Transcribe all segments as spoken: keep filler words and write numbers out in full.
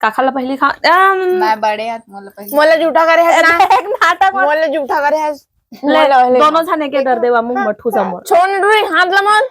काखा ला पहिली खा, अम, मैं बड़े हाथ मोला पहिली। मोला जूठा करे हस ना। देख नाटक मत। मोला जूठा करे हस। ले, मोला ले। दोनों झन एके दर देवा, मुंह मठू समोर। छोड़ ना डुरी, हाथ ला मोर।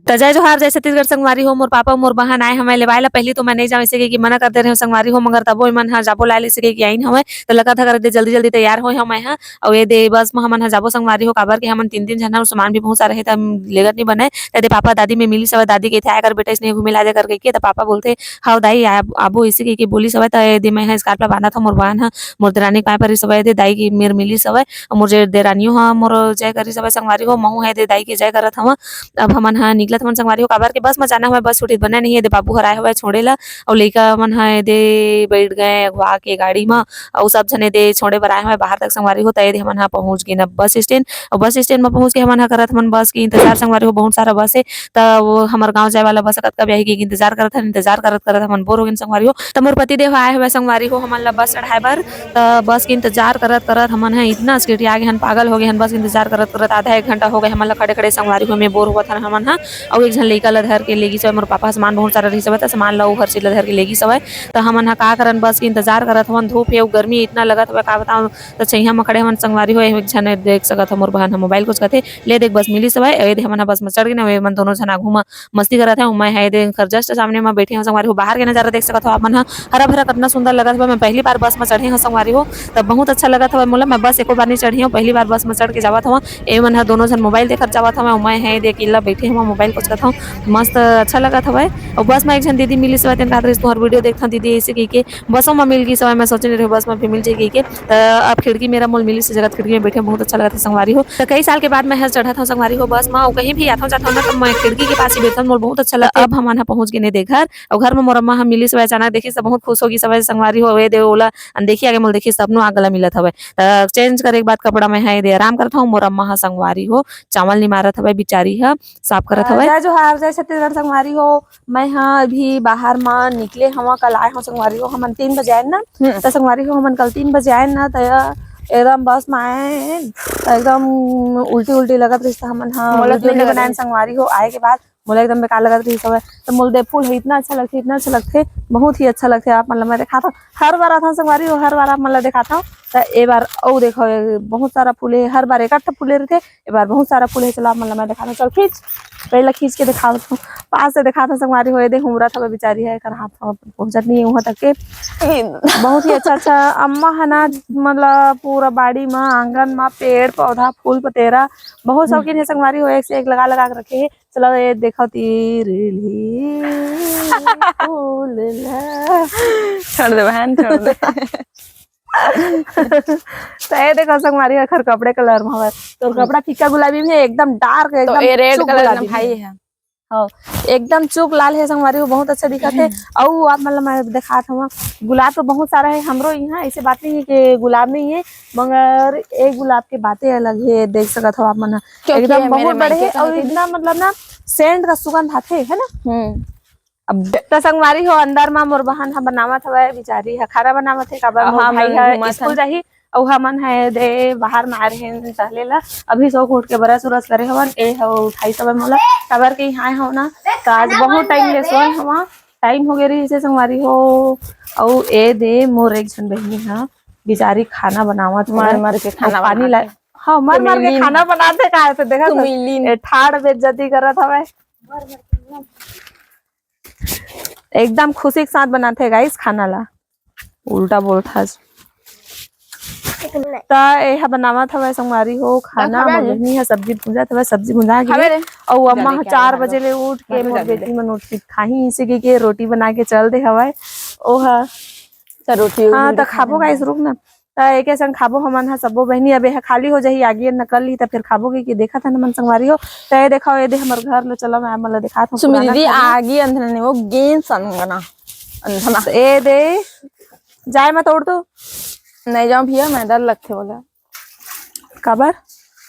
त जय जोहार, जय छत्तीसगढ़ संगवारी हो। मोर पापा, मोर बहन आए हवय लेवाए ला। पहिली तो मैं नइ जावं, अइसे कहिके मना कर दे रहेंव संगवारी हो, मगर तबो एमन ह जाबो लाए ले, अइसे कहिके आइन हवय। त लगा था कर दे जल्दी जल्दी तैयार होए हवं मैं ह। अउ ये दे बस म हमन ह जाबो संगवारी हो, काबर के हमन तीन तीन झन हन, सामान भी बहुत सारा हे, त हम लेगत नइ बनय। त ये दे पापा दादी में मिलिस हवय, दादी कहिथे आए कर बेटा, अइसने घूमे ला जा कर कहिके। त पापा बोलथे, "हव दाई, आब-, आबो," अइसे कहिके बोलिस हवय। त ये दे मैं ह scarf ला बांधत हवं, मोर बहन ह मोर देरानी के पाय परिस हवय, ये दे दाई के मेर मिलिस हवय। अउ मोर जे देरानियो ह मोर जय करिस हवय संगवारी हो, महू ह ये दे दाई के जय करत हवं। अब हमन ह निकलत हवन संगवारी हो, काबर के बस म जाना हवय, बस छूटे बनय नहीं, ये दे बाबू हर आए हवय छोड़े ला। अउ लइका मन ह ये दे बइठ गए अगवा के गाड़ी म, अउ सब झन ये दे छोड़े बर आए हवय बाहर तक संगवारी हो। त ये दे हमन ह पहुंच गेन अब बस स्टैंड। अउ बस स्टैंड म पहुंच के हमन ह करत हवन बस के इंतजार संगवारी हो, बहुत सारा बस हे। त वो हमर गांव जाए वाला बस कतका ब्याही के इंतजार करत हन, इंतजार करत करत हमन बोर हो गेन संगवारी हो। त मोर पति देव आए हवय संगवारी हो हमन ला बस चढ़ाए बर। त बस के इंतजार करत करत हमन ह इतना स्केटिया गे हन, पागल हो गे हन। बस के इंतजार करत करत आधा एक घंटा हो गए हमन ला खड़े खड़े संगवारी हो, में बोर होवत हन हमन ह। अउ एक झन लइका ला धर के लेगिस हवय, मोर पापा ह सामान बहुत सारा रहिस हवय, त सामान ला ओहर चीज ला धर के लेगिस हवय। त हमन ह का करन, बस के इंतजार करत हवन। धूप हे अउ गर्मी इतना लगत हवय, का बतावं। त छइहां म खड़े हमन संगवारी हो, एक झन देख सकत ह, मोर बहन ह मोबाइल कोचकत हे। ले देख, बस मिलिस हवय, ए दे हमन ह बस म चढ़ गेन, ए मन दोनों झन आघू म मस्ती करत हे, अउ मैं ह ए दे एकर just सामने म बैठे हंव संगवारी हो। बाहर के नजारा देख सकत हो आप मन ह, हरा भरा कतना सुंदर लगत हवय। मैं पहली बार बस म चढ़े हंव संगवारी हो, त बहुत अच्छा लगत हवय मोला। मैं बस एको बार नइ चढ़े हंव, पहली बार बस म चढ़ के जावत हवं। ए मन ह दोनों झन मोबाइल देखत जावत हवय, अउ मैं ह ए दे अकेला बैठे हवं, मोबाइल कोचकत हवं। मस्त अच्छा लगत हवय। अउ बस म एक झन दीदी मिलिस हवय, तेन कहत रहिस, "तुंहर वीडियो देखथंव दीदी," अइसे कहिके। बसों म मिल गिस हवय, मैं सोचे नइ रहेंव बस म भी मिल जाही कहिके। त अब खिड़की मेरा मोल मिलिस हे जगह, खिड़की में बैठे बहुत अच्छा लगत हे संगवारी हो। त कई साल के बाद मैं ह चढ़त हंव संगवारी हो बस म, अउ कहीं भी आथंव जाथंव ना, त मैं खिड़की के पास ही बैठथंव, मोर बहुत अच्छा लगथे। अब हमन ह पहुंच गेन ए दे घर, अउ घर म मोर अम्मा ह मिलिस हवय अचानक, देखिस त बहुत खुश हो गिस हवय संगवारी हो। ए दे ओला अनदेखी आगे मोल देखिस, त अपनो आग गला मिलत हवय। त change करे के बाद कपड़ा मैं ह ए दे आराम करत हंव, मोर अम्मा ह संगवारी हो चावल निमारत हवय, बिचारी ह साफ करत हवय। जय जोहार, जय छत्तीसगढ़ संगवारी हो। मैं ह अभी बाहर म निकले हवं, कल आए हवं संगवारी हो, हमन तीन बजे आएन ना, हम्म। त संगवारी हो हमन कल तीन बजे आएन ना, त एकदम बस म आएन, त एकदम उल्टी उल्टी लगत रहिस, त हमन ह मोला वीडियो नइ बनाएन संगवारी हो। आए के बाद मोला एकदम बेकार लगत रहिस हवय, त मोला दे फूल ह इतना अच्छा लगथे, इतना अच्छा लगथे, बहुत ही अच्छा लगथे। आप मन ल मैं देखात हंव, हर बार आथंव संगवारी हो, हर बार आप मन ल देखात हंव। त ए बार अउ देखो, ए बहुत सारा फूले हे, हर बार एक आध ठा फूले रहिथे, ए बार बहुत सारा फूल हे। चलो आप मन ल मैं देखात हंव, चल खींच, पहिला खींच के देखावत हंव, पास से देखात हंव संगवारी हो। ए दे हुमरत हवय बिचारी ह, एकर हाथ ह पहुंचत नइ हे उहां तक के। बहुत ही अच्छा अच्छा अम्मा ह ना, मतलब पूरा बाड़ी म, आंगन म पेड़ पौधा फूल पतेरा बहुत शौकीन हे संगवारी हो, एक से एक लगा लगा के रखे हे। चलो ए देखो तिरली फूल ला। छोड़ दे बहन, छोड़ दे। त ए देखो संगवारी, एखर कपड़े colour म हवय। तोर कपड़ा फीका गुलाबी में हे, एकदम dark, तो एकदम ए red चुक colour गुलाबी में भाई हे। हे। हाँ, एकदम चुक लाल हे संगवारी हो, बहुत अच्छा दिखत हे। अउ आप मन ल मैं देखात हवं, गुलाब तो बहुत सारा हे हमरो इहाँ, ऐसे बात नहीं हे कि गुलाब नहीं हे, मगर एक गुलाब के बातें अलग हे, देख सकत हो आप मन ह। क्योंकि एकदम ये मेरे बहुत बड़े मायके हे का अउ होथे। इतना मतलब ना scent का सुगंध आथे, है ना? हम्म। अब त संगवारी हो, अंदर म मोर बहन ह बनावत हवय, बिचारी ह खाना बनावत हे, काबर अउ मोर हम भाई मन ह घूमत स्कूल हन। जाही, अउ हमन ह ए दे बाहर म आए रहेन टहले ला। अभी सो के उठ के brush उरस करे हवन, ए ह उठाइस हवय मोला, काबर के इहाँ आए हव ना, त आज बहुत time ले सोए हवं, time हो गे रहिस हे संगवारी हो। अउ ए दे मोर एक झन बहिनी ह, बिचारी खाना बनावत हवय, मर मर के खाना अउ पानी ला, बनाथे। हाँ, मर मर के खाना बनाथे, का हे त देखा तो, ए ठाड़ बेइज्जती करत हवय। एकदम खुशी के साथ बनाथे guys खाना ला, उल्टा बोलथस। त एहा बनावत हवय संगवारी हो खाना, मोर बहिनी ह सब्जी भूंजत हवय, सब्जी भूंजा गे हे। अउ अम्मा ह चार बजे ले उठ के मोर बेटी मन उठ के खाही, इसे के, के रोटी बना के चल दे हवय। ओहा त रोटी हाँ, त खाबो guys, रुक ना। त एके संग खाबो हमन ह सबो बहिनी, अब एहा खाली हो जाही, आगी अंधरा कर ली, त फिर खाबो कहिके देखत हन हमन संगवारी हो। त ए देखो, ए दे हमर घर लो, चलो मैं आप मन ल देखात हूँ सुमी पुराना दीदी, घर ला। आगी अंधरा नहीं, वो गेंद संगना अंधरा। त ए दे, जाए मत उड़ तो। नहीं जाऊँ भैया, मैं डर लगथे बोला। काबर?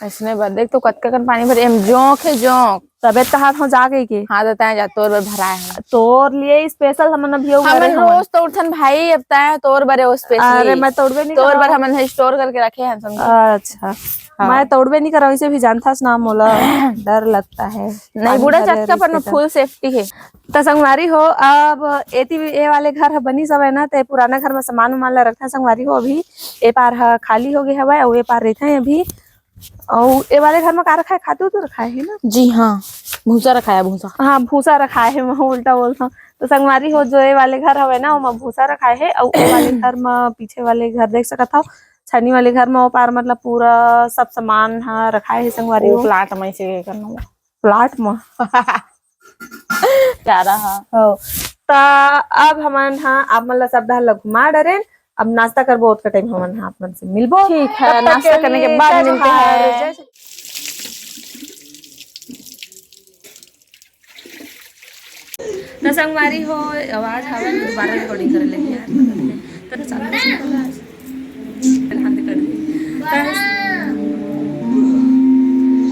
अइसने बर देख तो कतका कन पानी भरे, एम जोंक हे, जोंक। तबे त कहात हंव जा कहिके। हाँ, त तैं जा, तोर बर भराए हे। तोर लिए special हमन अभी अउ हमन भरे हवन। रोज तो उठन भाई, अब तैं तोर बर ओ special अरे, हे। मैं तोड़बे नहीं तोर बर करव। हमन ह store करके रखे हन, समझे? अच्छा। हाँ। मैं तोड़बे नहीं करव, वैसे भी जानथस ना मोला डर लगता है। नहीं, पानी बूढ़ा भरे चाचा पर ना रिहिस त। Full safety हे। त संगवारी हो, अब एती ए वाले घर ह बनिस हवय ना, ते पुराना घर म सामान उमान ला रखथन संगवारी हो। अभी ए पार ह खाली हो गे हवय, अउ ए पार रहिथन अभी। अउ ए वाले घर म का रखाय? खातू तो रखाय हे ना? जी हाँ, भूसा रखाय हे, भूसा। हाँ, भूसा रखाय हे, मैं उल्टा बोलथंव। तो संगवारी हो, जो ए वाले घर हवय ना, ओमा भूसा रखाय हे, अउ ए वाले घर म, पीछे वाले घर देख सकत हव, छानी वाले घर म ओ पार, मतलब, पूरा सब सामान ह रखाय हे संगवारी ओ हो। Plot म ऐसे करना हुआ। Plot म। प्यारा हा। हो। त अब हमन हा आप मन ला सब डहर ला घुमा डरेन। अब नाश्ता करबो, ओतका time हमन हा आप मन से मिलबो। ठीक है, तब तक नाश्ता के करने के लिए बाद जय मिलते जोहार, हैं। जय श्री त संगवारी हो, आवाज हवा में दोबारा recording करे लगी यार। त चालू से कर आज। फिलहाल कर दी। त,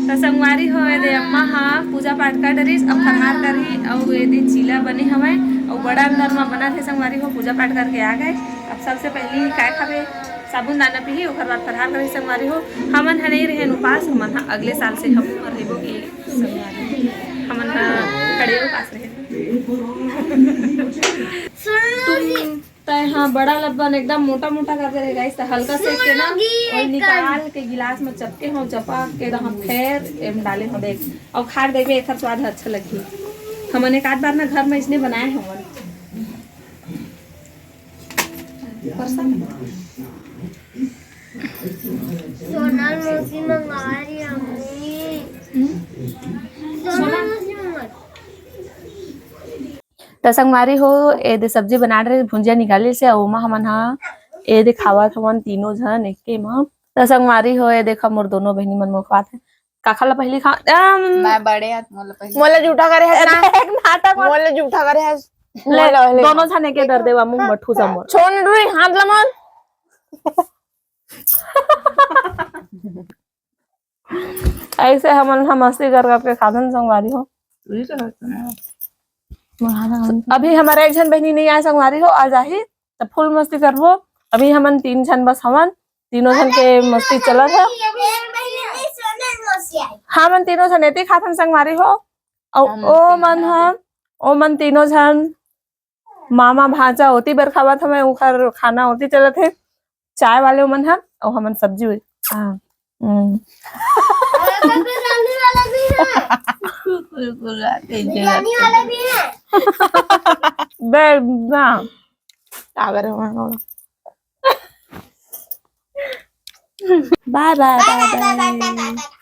त संगवारी हो, एदे अम्मा हा पूजा पाठ कर डरिस, अब फरहार करही, अउ एदे चीला बने हवय, अउ बड़ा अंदर म बनत हे संगवारी हो, पूजा पाठ करके आ गए। अब सबसे पहली काय खाबे, साबुन दाना पीही, ओकर बाद फरहार करही संगवारी हो। हमन ह नहीं रहेन उपास, हमन ह अगले साल से हम उमर लेबो के संगवारी हो। हमन ह खड़े उपास रहेन। सुन लो जी। तय हाँ, बड़ा लब्बन एकदम मोटा मोटा कर दे रहे guys, त हल्का से के ना, सुन लो जी, ओई एक निकाल के गिलास में चपके हो, चपक के एकदम खैर एम डाले हो, देख, अउ खा के देखबे, एकर स्वाद अच्छा लगही। हमन एक आध बार ना घर में इसने बनाए हवन। परसा में। सोनल मौसी मंगा रही हमने। हम्म? सोनल मौसी मंगा। त संगवारी हो, एदे सब्जी बना रहे, भुंजिया निकाले से, अउ ओमा हमन हा एदे खावत हवन तीनों झन एके म। त संगवारी हो, ए देखा मोर दोनों बहिनी मन मोर खावत हे। काखा ला पहली खा, अम, मैं बड़े हाथ मोला पहली। मोला जूठा करे हस ना। देख नाटक मत। मोला जूठा करे हस। ले, मोला पहली दोनों खा। झन एके दर देवा मुंह म ठूसा मोर। छोड़ ना डुरी, हाथ ला मोर। ऐसे हमन ह मस्ती कर करके खाथन संगवारी हो। अभी हमर एक झन बहिनी नहीं आए संगवारी हो, आ जाही त full मस्ती करबो। अभी हमन तीन झन बस हवन, तीनों झन के मस्ती चलत हे। हमन तीनों झन एती खाथन संगवारी हो, अउ ओ मन ह, ओ मन तीनों झन मामा भांचा ओती बर खावत हवय, ओखर खाना ओती चलत हे, चाय वाले मन ह, अउ हमन सब्जी हुई। हाँ। हम्म। कुरकुरा, कुरकुरा, बिरयानी वाला भी है। बे, ना। का करे हमारा? Bye, bye, bye, bye।